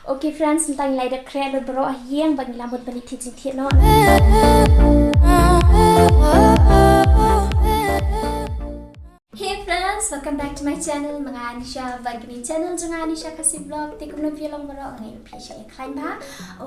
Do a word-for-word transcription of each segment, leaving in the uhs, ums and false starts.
Okay friends, mynta ngi la dep khreh lut baroh ha ïing bad ngi la mut ban ïa thied jingthied noh. Hey friends, welcome back to my channel. Ma nga Anisha bad kane ka channel jong nga, Anisha Khasi Vlog. Te kumno phi long baroh, nga ngeit phi sha ïa khlaiñ bha.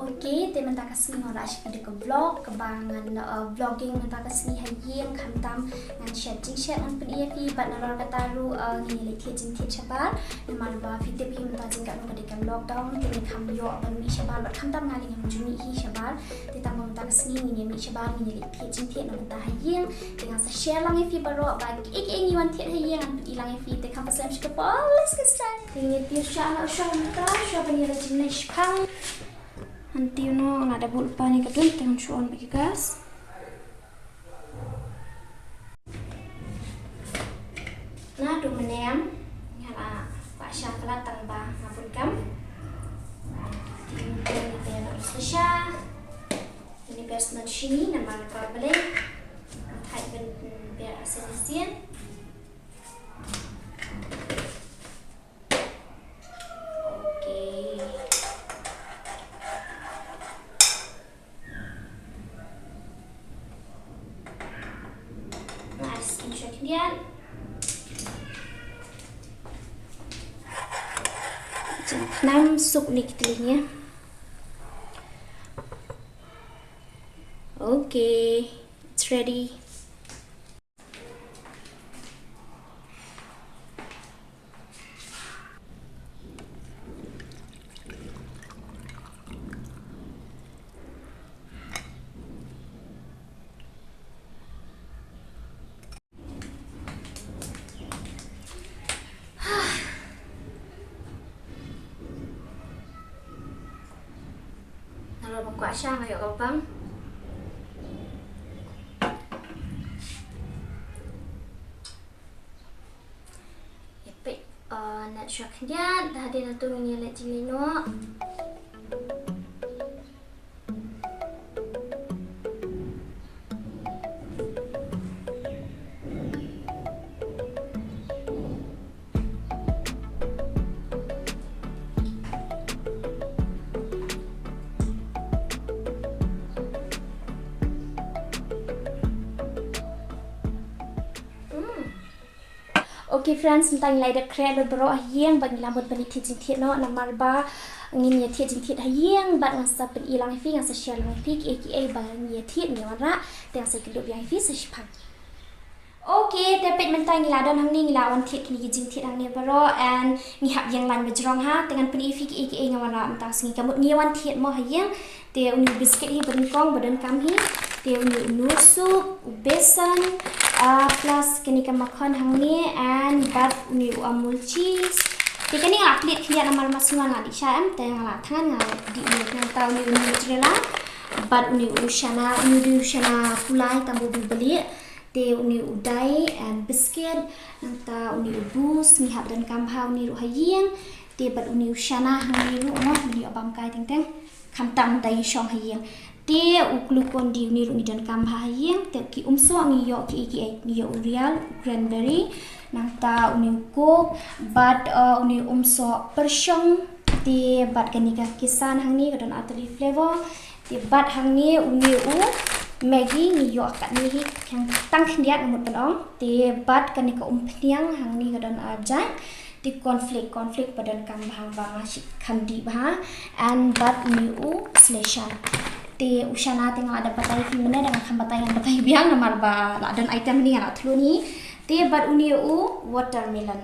Okay, te mynta ka sngi nga wanrah sha phi da ka vlog kaba ngan, uh, vlogging mynta ka sngi ha ïing, khamtam ngan shet jingshet ngan pyni ïa phi bad nalor kata ruh, uh, ngin ïa leit thied jingthied shabar. Namar ba phi tip hi mynta jingkatno ka dei ka lockdown, te ngim kham ïoh ban mih shabar bad khamtam nga lei ngam ju mih hi shabar. Te tang ba mynta ka sngi ngin ïa mih shabar, ngin ïa leit thied jingthied na mynta ha ïing. Te ngan sa share lang ïa phi baroh ba kiei kiei ngi wan thied ha ïing, ngan pyni lang ïa phi. Te kham pynslem sha ka por, let's get started. Te ngin ïa tiew shah noh shuwa mynta, shuwa ban ïa leit jingleit shipang. Hangtei noh nga la buh lypa ne ka dun, te ngan shu on beit ka gas. Naduh mynne nga la kwah sha palat tang ba nga bun kam. Te nga pynïaid noh shisha. Uni best not shini namar ba balei. Thait ban, mm, biar asin asin. Okay. Nice, in short Indian. Jangan suk ni kita linya. Okay, it's ready. Nalor ba kwah sha nga ïoh ka bang. Ïa peit, uh, nat shuwa khyndiat, da hadien nangta ngin ïa leit jingleit noh. Hmm. Okay friends, mynta ngi la dep khreh lut baroh ha ïing bad ngi la mut ban ïa thied jingthied noh, namar ba ngin ïa thied jingthied ha ïing bad ngan sa pyni lang ïa phi, ngan sa share lang ïa phi kiei kiei ba ngi ïa thied, ngi wanrah, te ngan sa ïakynduh biang ïa phi sa shipang. Okay, te peit mynta ngi la don hangne, ngi la wan thied kine ki jingthied hangne baroh, and ngi hap ïeng lain bajrong ha, te ngan pyni ïa phi kiei kiei nga wanrah mynta ka sngi, ka mut ngi wan thied mo ha ïing. Te une u biscuit hi ba nyngkong ba donkam hi. Te une u Knorr soup, u besan, ah, plus kane ka makhon hangne, and bad une u Amul cheese. Te kane nga la plied khyndiat namar ma sngewbha nga dih sha em, te nga la thngan nga dih une, nangta une u Nutella, bad une u shana, une u shana kulai tang ba u dei u balieh. Te une u dai and biscuit, nangta une u boost, ngi hap donkam bha une ruh ha ïing. Te bad une u shana hangne ruh mo, ngi ïoh bam kai teng teng. Khamtam da ïa shong ha ïing. Te u Glucon-D une ruh ngi donkam bha ha ïing. Te ki umsoh ngi ïoh kiei kiei, ngi ïoh u Real, u cranberry, nangta une u Coke, bad, uh, une u umsoh pyrshong. Te bad kane ka Kissan hangne ka don artylli flavor. Te bad hangne une u Maggi ngi ïoh katne hi, tang khyndiat nga mut ban ong. Te bad kane ka umphniang hangne ka don ar jait. Te cornflake, cornflake ba donkam bha, ba nga shu kham dih bha. And bad une u Slasher. Te u shana te nga la dep batai hi mynne, da nga kham batai ngan batai biang namar ba la don item ni nga la thlu ni. Te bad une u watermelon.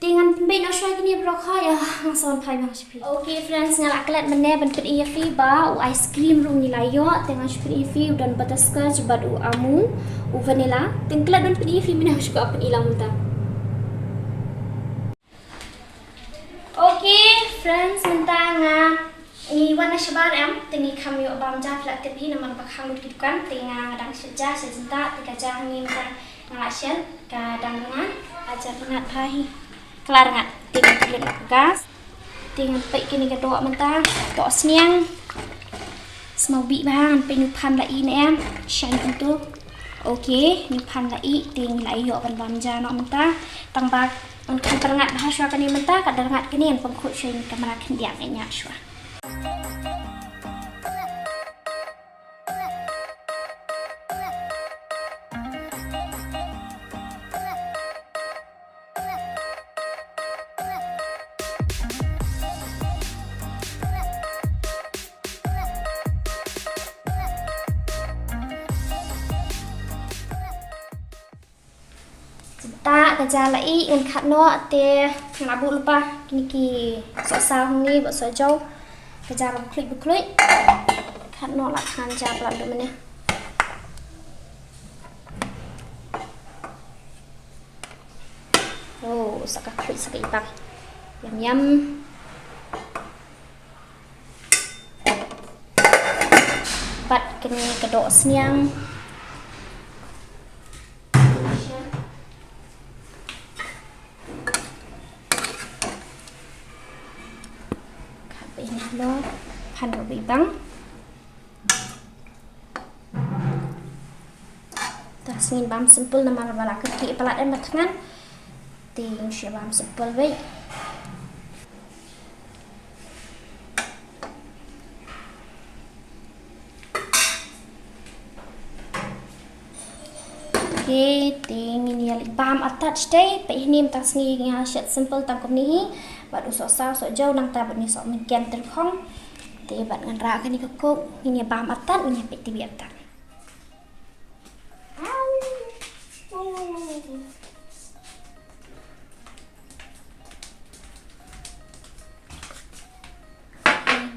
Te ngan pynbeit noh shuwa kine baroh kha, ïa, ngan sa wan phai biang sha phi. Okay friends, nga la klet mynne ban pyni ïa phi ba u ice cream ruh ngi la ïoh, te ngan shu pyni ïa phi, u don butterscotch bad u Amul, u vanilla. Te nga klet ban pyni ïa phi mynne, shu ka pyni lang mynta. Okay friends, mynta nga ngi wan na shabar em, te ngi kham ïoh bam ja, phi la tip hi namar ba khang lut ki dukan, te nga dang shet ja, shet jynta, te ka ja hangne mynta nga la shet, ka dang nga, ka ja ngat bha hi. Ka la rngat, te ngan pynlut noh ka gas. Te ngan peit kine ka doh mynta, doh sniang. Smaw bih bha, ngan peit une u phan la ih ne em, shai kumto. Okay, une u phan la ih, te ngi la ïoh ban bam ja noh mynta. Tang ba Ngan khan pyrngat bha shuwa kane mynta, ka da rngat kane ngan pynkhuid shuwa ïa ka kamra khyndiat, ngan ñiah shuwa. Te ka ja la ih, ngan khat noh te ngan buh lypa kine ki sohsaw hangne bad sohjaw. Ka ja la ba khluit ba khluit. Khat noh la khan ja palat mynne. Oh, sa ka khluit sa ka ipang. Yum yum. Bad kane ka doh sniang. Ka pynheh lo, phan ruh ba ipang. Te ngin bam simple namar ba la kyrkieh palat em ba thngan. Te ngin shu bam simple beit. Okay, te ngin ïa leit bam artat shatei, peit hangne mynta ka sngi nga shet simple tang kumne hi, bad u sohsaw sohjaw nangta bad une u sohmynken tyrkhong. Te bad ngan rah kane ka coke, ngin ïa bam artat, ngin ïa peit TV artat.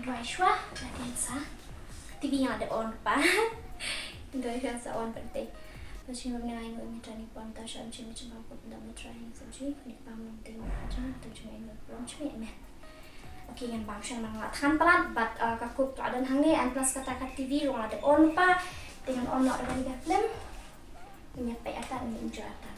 Dry shuwa, la dien sa. TV nga la dep on pa. Dry shuwa sa on pat te. Pashim bam nga ngai ngut mi tani pon ta sha am chim chim bam kut dam try ni sa ji. Ni pam nong te ma aja, tu chim ngai ngut pon chim ngai me. Okay, ngan bam shuwa namar nga la thngan palat, bad, uh, ka coke la don hangne, and plus kata ka TV ruh nga la dep on pa, te ngan on noh da kane ka film. Ngan ïa peit artat, ngan enjoy artat.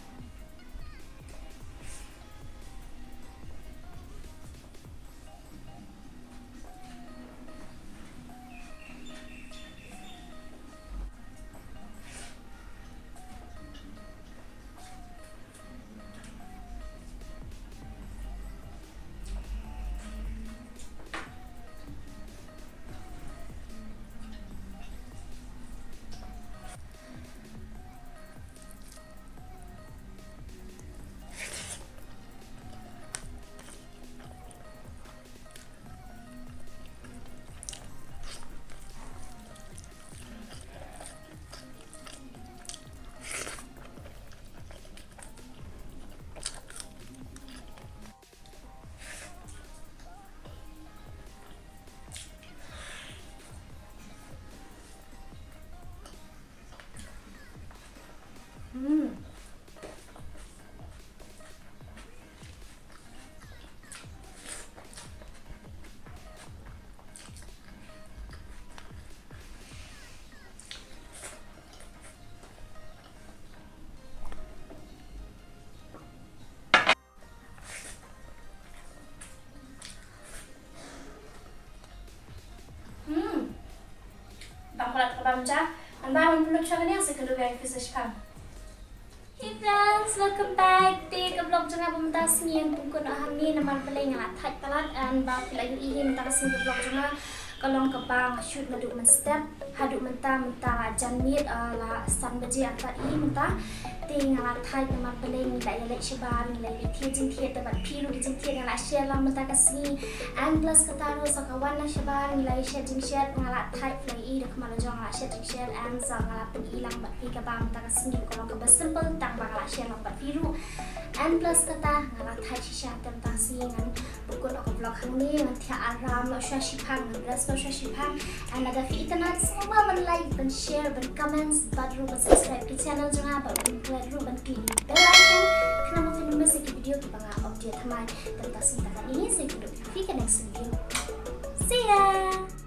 Hmm. Hmm. Bam palat ka bam ja. Ngan bam pynlut sha kane sa ka lubeng pisa shipang. Hey friends, welcome back. Te ka vlog jong nga ba mynta sngi ngan pynkut noh hangne namar balei nga la thait palat, and ba phi la ïohi hi mynta ka sngi ka vlog jong nga ka long kaba nga shoot naduh mynstep haduh mynta, mynta la jan miet, ah, la san baje artat hi mynta. Te nga la thait namar balei ngi la ïaleit shabar, ngi la ïaleit thied jingthied, te bad phi ruh ki jingthied nga la share lang mynta ka sngi. And plus kata ruh sa ka wan na shabar ngi la ïa shet jingshet, nga la thait, phi la ïohi da khmat la jong nga la shet jingshet, and sa nga la pyni lang bad phi kaba mynta ka sngi ka long kaba simple tang ba nga la share lang bad phi ruh. And plus kata nga la thait shisha te mynta ka sngi ngan pynkut noh ka vlog hangne, ngan thiah aram noh shuwa shiphang, ngan rest noh shuwa shiphang. And lada phi itynnad sngewbha ban like, ban share, ban comments, bad ruh ban subscribe ki channel jong nga, bad ban klet ruh ban klik bell icon, khnang ba phin ym miss ïa ki video kiba nga update thymmai. Te mynta ka sngi tang katne hi, sa ïakynduh ïa phi ka next video. See ya.